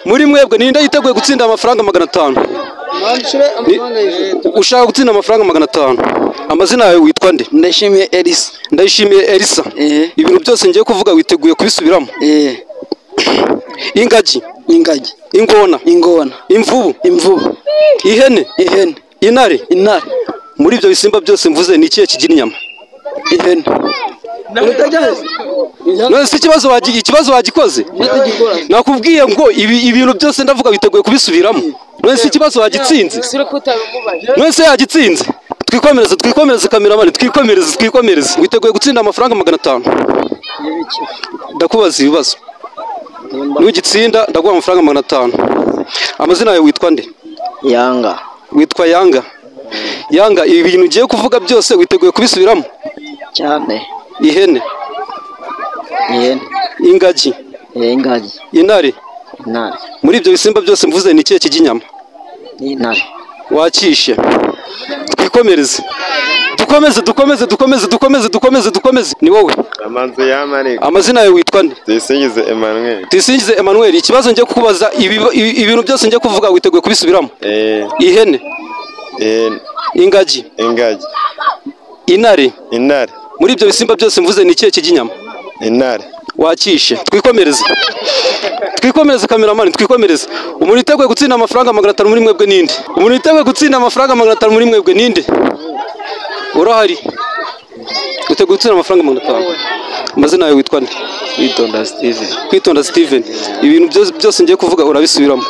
Muri mwebwe ninde yiteguye gutsinda amafaranga 500? Ushaka gutsinda amafaranga 500? Amazina yawe witwa nde? Ndayishimiye Elisa. Ndayishimiye Elisa. Ibintu byose ngiye kuvuga witeguye kubisubiramo? Ingagi. Ingagi. Ingona. Ingona. Imvubu. Imvubu. Ihene. Ihene. Intare. Intare. Muri ibyo bisimba byose mvuze ni ikihe kigira inyama? Ihene. None se ikibazo wagikoze? Nakubwiye ngo ibintu byose ndavuga witeguye kubisubiramo. None se ikibazo wagitsinze? None se yagitsinze? Twikomereze, twikomereze cameraman, twikomereze, twikomereze. Witeguye gutsinda amafaranga 500? Ndakubaza ibibazo. Nugitsinda ndaguha amafaranga 500. Amazina yawe witwa nde? Yanga. Witwa Yanga. Yanga, ibi bintu ugiye kuvuga byose witeguye kubisubiramo? Cyane. Ihene. Ihene. Ingagi. Ingagi. Intare. Intare. Muri ibyo bisimba byose mvuze ni ikihe kijya inyama? Intare. Wakishe. Twikomereze. Dukomeze, dukomeze, dukomeze, dukomeze, dukomeze, dukomeze. Ni wowe. Amanzu y'amariko. Amazina yawe witwa nde? Tuyisingize Emmanuel. Tuyisingize Emmanuel. Ikibazo ngiye kukubaza, ibintu byose ngiye kuvuga witeguye kubisubiramo? Ihene. Ihene. Ingagi. Ingagi. Intare. Intare. Muri ibyo bisimba byose mvuze ni ikihe kijya inyama? Intare. Wakishe. Twikomereze. Twikomereze cameraman, twikomereze. Umuntu witeguye gutsinda amafaranga 500 muri mwebwe ninde? Umuntu witeguye gutsinda amafaranga 500 muri mwebwe ninde? Urahari. Witeguye gutsinda amafaranga 500? Amazina yawe witwa nde? Kwitonda Steven. Kwitonda Steven. Ibintu byose ngiye kuvuga urabisubiramo?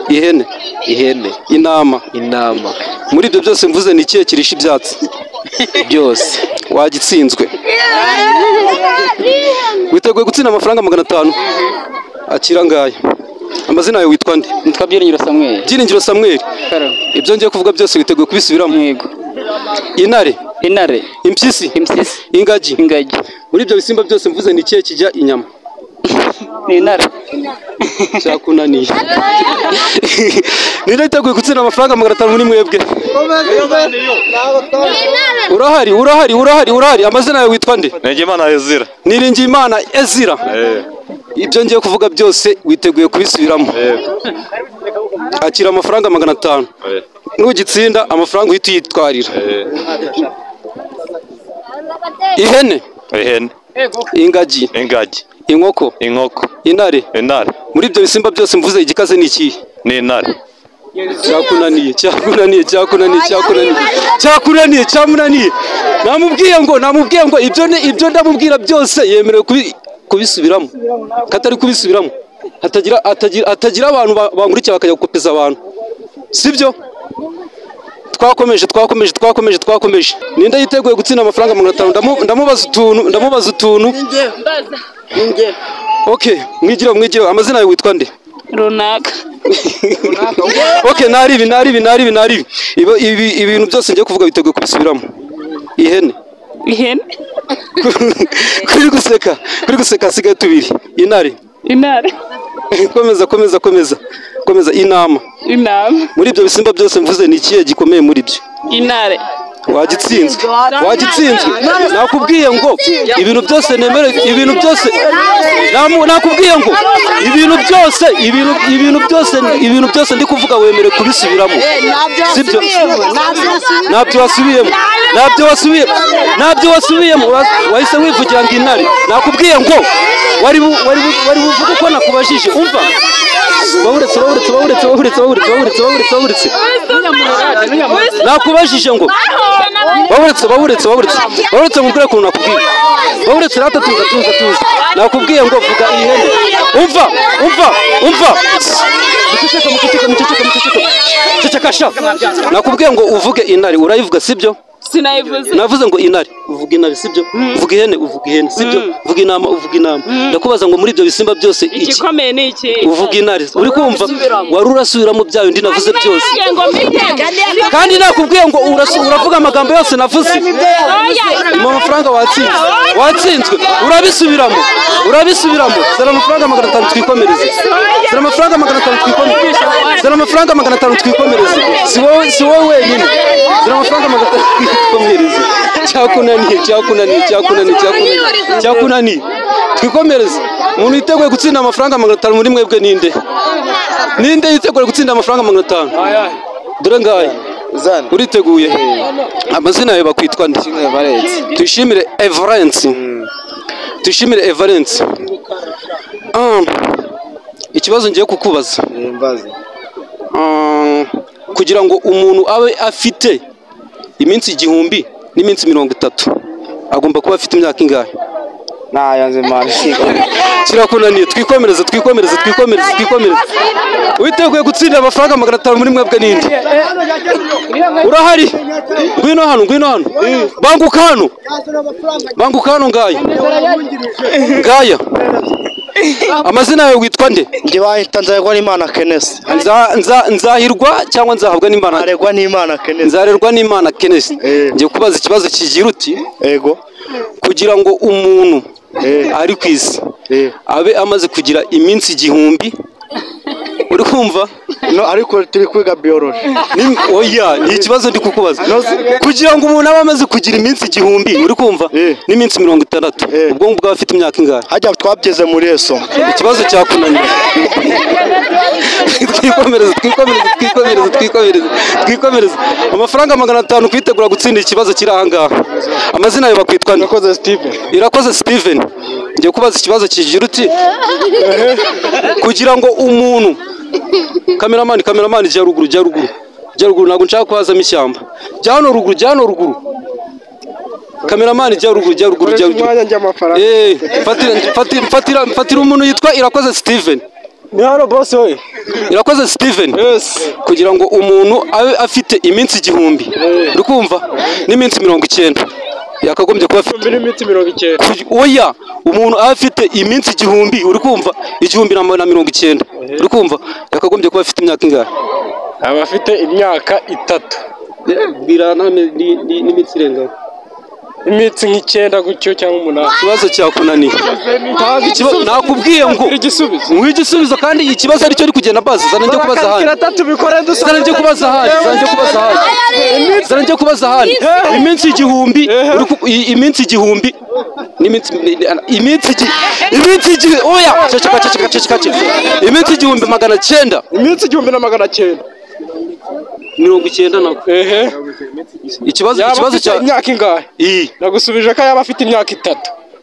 Ihene. Ihene. Intama. Intama. Muri ibyo byose mvuze ni ikihe kirisha ibyatsi? Byose. Wagitsinzwe. Witeguye gutsinda amafaranga 500? Akira ngaya. Amazina yawe witwa nde? Nitwa Byiringiro Samuel. Byiringiro Samuel. Ibyo ngiye kuvuga byose witeguye kubisubiramo? Yego. Intare. Intare. Impyisi. Impyisi. Ingagi. Ingagi. Muri ibyo bisimba byose mvuze ni ikihe kijya inyama? Ni intare. Cyakunaniye. Ninde witeguye gutsinda amafaranga 500 muri mwebwe? Urahari, urahari, urahari, urahari. Amazina yawe witwa nde? Niringiyimana Ezira. Niringiyimana Ezira. Ibyo ngiye kuvuga byose witeguye kubisubiramo? Akira amafaranga 500. Nugitsinda amafaranga uhita uyitwarira. Ihene. Ihene. Ingagi. Ingagi. Inkoko. Inkoko. Intare. Intare. Muri ibyo bisimba byose mvuze igikaze ni ikihe? Ni intare. Cyakunaniye, cyakunaniye, cyakunaniye, cyakunaniye. Cyakunaniye, cyamunaniye. Namubwiye ngo ibyo ndamubwira byose yemerewe kubisubiramo. Katari kubisubiramo. Hatagira abantu bangurikira bakajya gukopeza abantu. Sibyo? Twakomeje, twakomeje, twakomeje, twakomeje. Ninde yiteguye gutsinda amafaranga 500? Ndamubaza utuntu. Okay, mwigire. Amazina yawe witwa nde? Runaka. Okay, naribi. Ibintu byose ngiye kuvuga biteguye kubisubiramo. Ihene. Ihene. Kuri guseka sigaye tubiri. Intare. Intare. Komeza, komeza, komeza. Komeza. Intama. Intama. Muri ibyo bisimba byose mvuze ni ikihe gikomeye muri byo? Intare. Wagitsinzwe. Wagitsinzwe. Nakubwiye ngo ibintu byose nemere, ibintu byose nakubwiye ngo ibintu byose, ibintu byose ndi kuvuga wemere kubisubiramo. Sibyo? Ntabyo wasubiyemo. Ntabyo wasubiyemo. Wahise wivugira ngo intare. Nakubwiye ngo wari buvuga uko nakubajije. Umva. Bawuretse. Nakubajije ngo bawuretse mubwire ukuntu nakubwiye. Bawuretse rata tuza. Nakubwiye ngo vuga ihene. Umva. Muceceka. Ceceka sha. Nakubwiye ngo uvuge intare, urayivuga sibyo? Sinayivuze. Navuze ngo intare, uvuga intare sibyo? Vuga ihene, uvuga ihene sibyo? Vuga intama, uvuga intama. Ndakubaza ngo muri ibyo bisimba byose iki igikomeye ni iki? Uvuga intare. Uri kumva? Wari urasubiramo byayo ndi navuze byose. Kandi nakubwiye ngo uravuga amagambo yose navuze. Mu mafaranga watsinzwe. Watsinzwe. Urabisubiramo. Urabisubiramo. Zana amafaranga 500 twikomereze. Zana amafaranga 500 twikomereze. Zana amafaranga 500 twikomereze. Si wowe wenyine. Zana amafaranga 500 twikomereze. Cyakunaniye, cyakunaniye, cyakunaniye, cyakunaniye. Cyakunaniye. Twikomereze. Umuntu yiteguye gutsinda amafaranga 500 muri mwebwe ninde? Ninde yiteguye gutsinda amafaranga 500? Dore ngaye. Uriteguye? Amazina yawe bakwitwa nde? Tuyishimire Everence. Tuyishimire Everence. Ikibazo ngiye kukubaza. Kugira ngo umuntu abe afite iminsi 1000 n'iminsi 30 agomba kuba afite imyaka ingahe? Kirakunaniye. Twikomereze twikomereze twikomereze twikomereze. Witeguye gutsinda amafaranga 500 muri mwebwe ninde? Urahari? Ngwino hano, ngwino hano. Banguka hano. Banguka hano ngaya. Ngaya. Amazina yawe witwa nde? Njye bahita Nzarerwa n'Imana Kenneth. Nzahirwa cyangwa nzahabwa n'Imana? Nzarerwa n'Imana Kenneth. Nzarerwa n'Imana Kenneth. Ngiye kubaza ikibazo kigira uti yego, kugira ngo umuntu ari ku isi abe amaze kugira iminsi 1000, uri kumva? No, ariko turi kwiga biology. Oya, ni ikibazo ndi kukubaza. Kugira ngo umuntu abe amaze kugira iminsi 1000, uri kumva? N'iminsi 60. Ubwo ngubwo afite imyaka ingahe? Hajya twabyeze muri eso. Ikibazo cyakunaniye. Twikomereze twikomereze twikomereze twikomereze twikomereze. Amafaranga 500 kwitegura gutsinda ikibazo kiri aha ngaha. Amazina yawe bakwitwa nde? Irakoze Steven. Irakoze Steven. Ngiye kubaza ikibazo kigira uti kugira ngo umuntu Kameramani, kameramani, jya ruguru, jya ruguru, jya ruguru, ntabwo nshaka kuhazamo ishyamba. Jya hano ruguru, jya hano ruguru. Kameramani, jya ruguru, jya ruguru, jya ruguru. Mfatira umuntu yitwa Irakoze Steven. Ni hano boss we. Irakoze Steven. Yes. Kugira ngo umuntu abe afite iminsi 1000, uri kumva? N'iminsi 90. Yakagombye kuba afite iminsi 90. Oya, umuntu afite iminsi 1000, uri kumva? 1090. Uri kumva? Yakagombye kuba afite imyaka ingahe? Aba afite imyaka 3. Birana n'iminsi irenga. Iminsi nk'icyenda gutyo cyangwa 8. Ikibazo cyakunaniye. Nakubwiye ngo nguhe igisubizo kandi ikibazo aricyo uri kugenda baza. Zana njye kubaza ahandi. Zana njye kubaza ahandi. Zana njye kubaza ahandi. Zana njye kubaza ahandi. Iminsi 1000, iminsi 1000 n'iminsi iminsi oya, ceceka ceceka ceceka. Iminsi 1900. Iminsi 1900. 90 nako. Ehe. Ikibazo cya imyaka ingahe? Nagusubije ko yaba afite imyaka 3.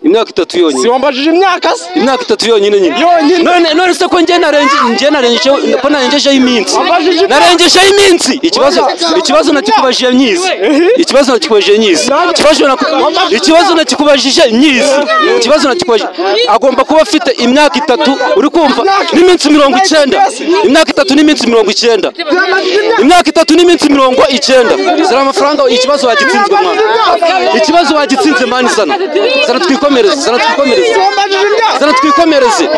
Imyaka 3 yonyine. Si wambajije imyaka se? Imyaka 3 yonyine nyine. Yonyine. None se ko nge narengejeho iminsi. Narengejeho iminsi. Ikibazo nakikubajije nyizi. Ikibazo nakikubajije nyizi. Ikibazo nakikubajije nyizi. Ikibazo nakikubajije. Agomba kuba afite imyaka 3, uri kumva? N'iminsi 90. Imyaka 3 n'iminsi 90. Imyaka 3 n'iminsi 90. Zara amafaranga, ikibazo wagitsinzwe mwana. Ikibazo wagitsinze mani sana. Zara twikomereze, zara twikomereze. Zara twikomereze.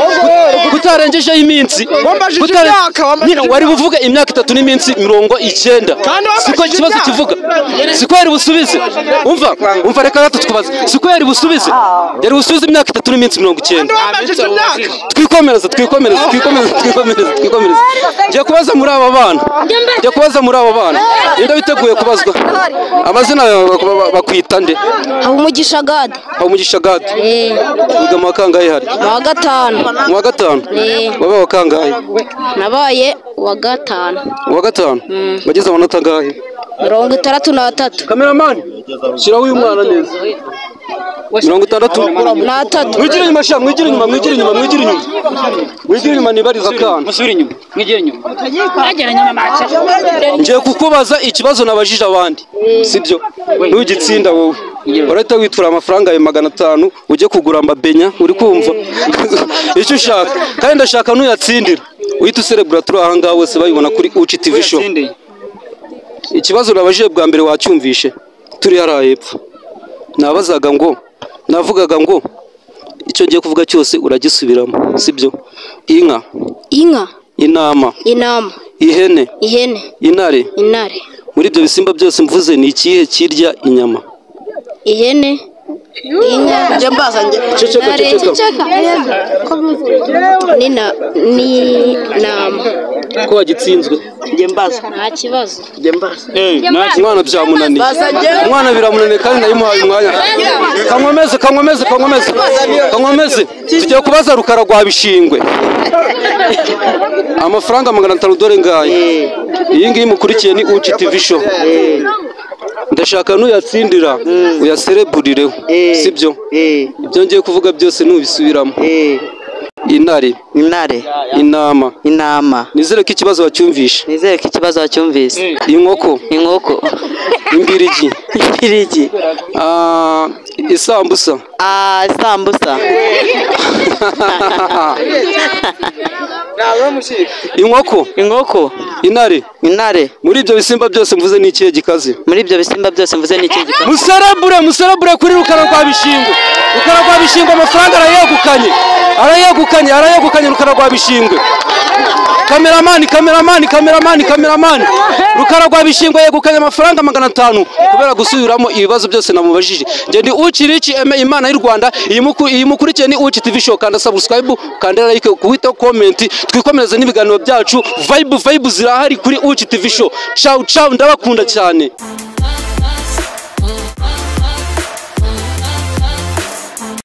Kutarengejeho iminsi. Nyine wari buvuge imyaka 3 n'iminsi 90. Siko ikibazo kivuga. Siko yari busubize. Umva reka tukubaze. Siko yari busubize. Yari busubize imyaka 3 n'iminsi 90. Twikomereze, twikomereze, twikomereze, twikomereze, twikomereze. Ngiye kubaza muri aba bana. Ngiye kubaza muri aba bana. Ninde witeguye kubazwa? Amazina bakwita nde? Habumugisha Gad. Habumugisha Gad. Wiga mu wa kangahe hari? Mu wa 5. Mu wa 5? Wabaye wa kangahe? Nabaye wa 5. Wa 5? Wagize amanota angahe? 63. Kameramani, shyiraho uyu mwana neza. 63. Mwigire inyuma sha, mwigire inyuma, mwigire inyuma, mwigire inyuma. Mwigire inyuma nibariza akana. Musubire inyuma, mwigire inyuma. Ngiye kukubaza ikibazo nabajije abandi. Sibyo? Nugitsinda wowe. Urahita witura amafaranga yawe 500 ujye kugura amabenya, uri kumva? Icyo ushaka. Kandi ndashaka nuyatsindira. Uhita userebura turi aha ngaha bose babibona kuri Uci TV show. Ikibazo nabajije bwa mbere wacyumvishe. Turi hariya hepfo. Nabazaga ngo, navugaga ngo icyo ngiye kuvuga cyose uragisubiramo, sibyo? Inka, inka, intama, intama, ihene, ihene, intare, intare. Muri ibyo bisimba byose mvuze ni ikihe kirya inyama? Ihene, inka, ceceka, ceceka. N'intama. Ko wagitsinzwe? Njye mbaza. Nta kibazo. Njye mbaza. Umwana byamunaniye, umwana biramunaniye kandi nayimuhaye umwanya. Kankomeze, kankomeze, kankomeze, kankomeze. Tugiye kubaza Rukara rwa Bishingwe. Amafaranga 500 dore ngaya. Iyi ngiyi mukurikiye ni Uci TV show. Ndashaka nuyatsindira uyasereburireho, sibyo? Ibyo ngiye kuvuga byose nubisubiramo. Intare. Intare. Intama. Intama. Nizere ko ikibazo wacyumvishe. Nizere ko ikibazo wacyumvise. Inkoko. Inkoko. Imbirigi. Imbirigi. Isambusa. Isambusa. Inkoko. Inkoko. Intare. Intare. Muri ibyo bisimba byose mvuze ni ikihe gikaze? Muri ibyo bisimba byose mvuze ni ikihe gikaze? Muserebure, muserebure kuri Rukara rwa Bishingwe. Rukara rwa Bishingwe amafaranga arayegukanye. Arayegukanye, arayegukanye Rukara rwa Bishingwe. Kameramani, kameramani, kameramani, kameramani. Rukara rwa Bishingwe yegukanye amafaranga 500 kubera gusubiramo ibibazo byose namubajije. Nge ndi Uci Rich Aime, Imana y'u Rwanda. Iyi mukurikiye ni Uci TV show. Kanda subscribe, kanda like, kuhita comment, twikomereze n'ibiganiro byacu. Vibe, vibe zirahari kuri Uci TV show. Ciao ciao, ndabakunda cyane.